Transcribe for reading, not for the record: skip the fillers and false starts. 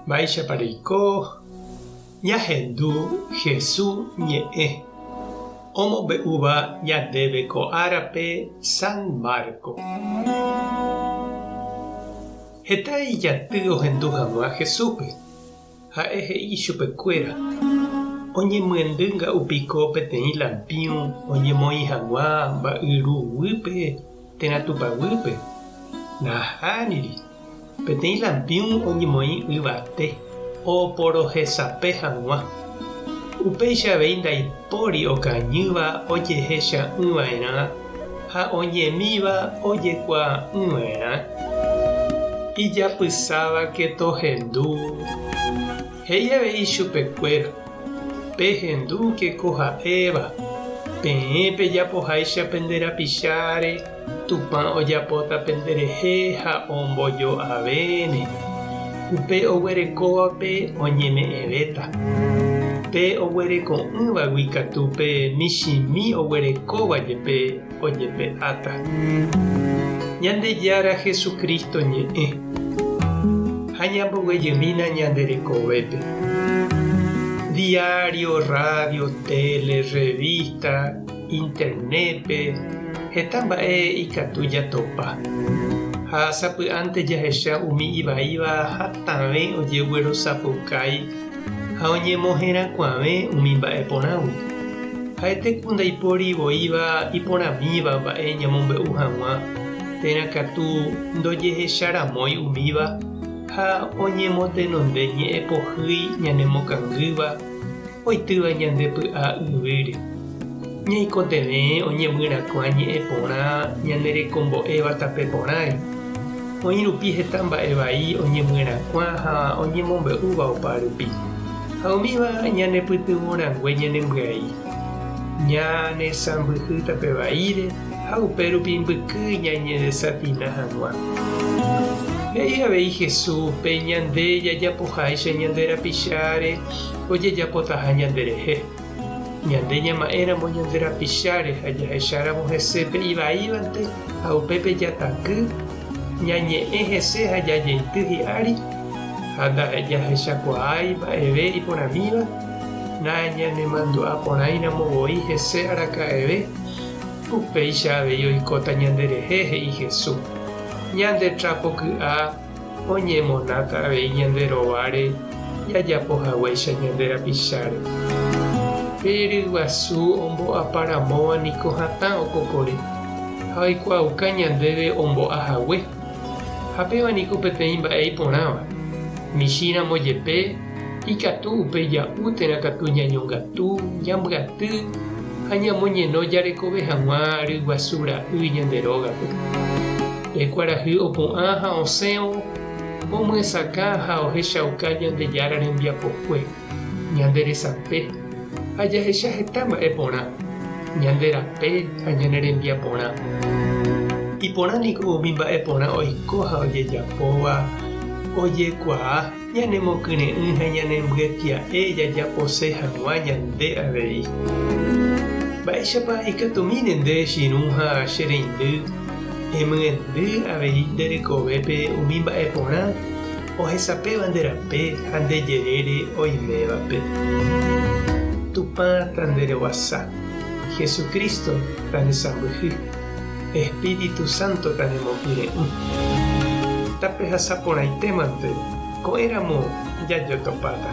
Mba'éichapa reiko ñahendu Hesu ñe'ẽ omombe'úva ñandéve ko árape San Marco. Heta ijaty ohendu hag̃ua Jesúspe. Ha'e he'i ichupekuéra, Oñemyendy nga'u piko peteĩ lampĩu oñemoĩ hag̃ua mba'yru guýpe térã tupa guýpe? Nahániri, peteĩ lampĩu oñemoĩ yvate oporohesape hag̃ua. Upéicha avei ndaipóri okañýva ojehecha'ỹva'erã ha oñemíva ojekuaa'ỹva'erã. Ijapysávake tohendu. He'i avei ichupekuéra, Pehendúke ko ha'éva, peẽ pejapoháicha pende rapicháre, Tupã ojapóta penderehe ha ombojo'avéne. Upe oguerekóvape oñeme'ẽvéta. Pe oguereko'ỹvagui katu pe michĩmi oguerekóva jepe ojepe'áta. Ñandejára Jesucristo ñe'ẽ. Ha ñamboguejymína ñande rekovépe. Diario, radio, tele, revista, internet-pe, heta mba'e ikatu jatopa. Ha sapy'ánte jahecha umi ivaíva hatãve ojeguerosapukái ha oñemoherakuãve umi mba'e porãgui. Ha'ete ku ndaipóri voíva iporãmíva mba'e ñamombe'u hag̃ua, térã katu ndojehecharamói umíva ha oñemotenonde ñe'ẽ pohýi ñanemokangýva oitýva ñande py'a yvýre. Ñaikotevẽ oñemyrakuã ñe'ẽ porã ñanerekombo'éva tape porãre. Oĩ rupi heta mba'e vai oñemyerakuã ha oñemombe'úva opa rupi, ha umíva ñanepytyvõ rangue ñanembyai. Ñanesãmbyhy tape vaíre ha upe rupi mbyky ñañedesatina hag̃ua. He'i avei Jesús pe ñande jajapoháicha ñande rapicháre ojejapotaha ñanderehe. Ñande ñama'ẽramo ñande rapicháre ha jahecháramo hese pe ivaívante ha upépe jataky, ñañe'ẽ hese ha jajeity hi'ári, ha ndajahechakuaái mba'eve iporãmíva, nañanemandu'a porãiramo voi hese araka'eve, upéicha avei oikóta ñanderehe, he'i Jesús. Ñande trapo ky'a Oñemonáta avei ñande rováre jajapo haguéicha ñande rapicháre. Pe ryguasu ombo'apa ramóva niko hatã okokore ha oikuaauka ñandéve ombo'a hague. Ha péva niko peteĩ mba'e iporãva. Michĩ ramo jepe ikatu upe ja'u térã katu ñañongatu, ñambyaty ha ñamoñeno jarekove hag̃ua ryguasu ra'y ñande rógape. Pe kuarahy opu'ã ha osẽvo, omyesakã ha ohechauka Ñandejára rembiapokue, ñande resape, ha jahecha heta mba'e porã, ñande rape ha ñane rembiaporã. Iporã niko umi mba'e porã oiko ha ojejapóva ojekuaa, ñanemokyre'ỹ ha ñanembyetia'e jajapose hag̃ua ñande avei. Mba'éichapa ikatumíne nde che irũ ha che reindy emyendy avei nde rekovépe umi mba'e porã ohesapéva nde rape ha nde jerére oimévape? Tupã tanderovasa, Jesucristo tanesãmbyhy. Espíritu Santo tanemokyre'ỹ. Tapehasa porãitémante, ko'ẽramo jajotopáta.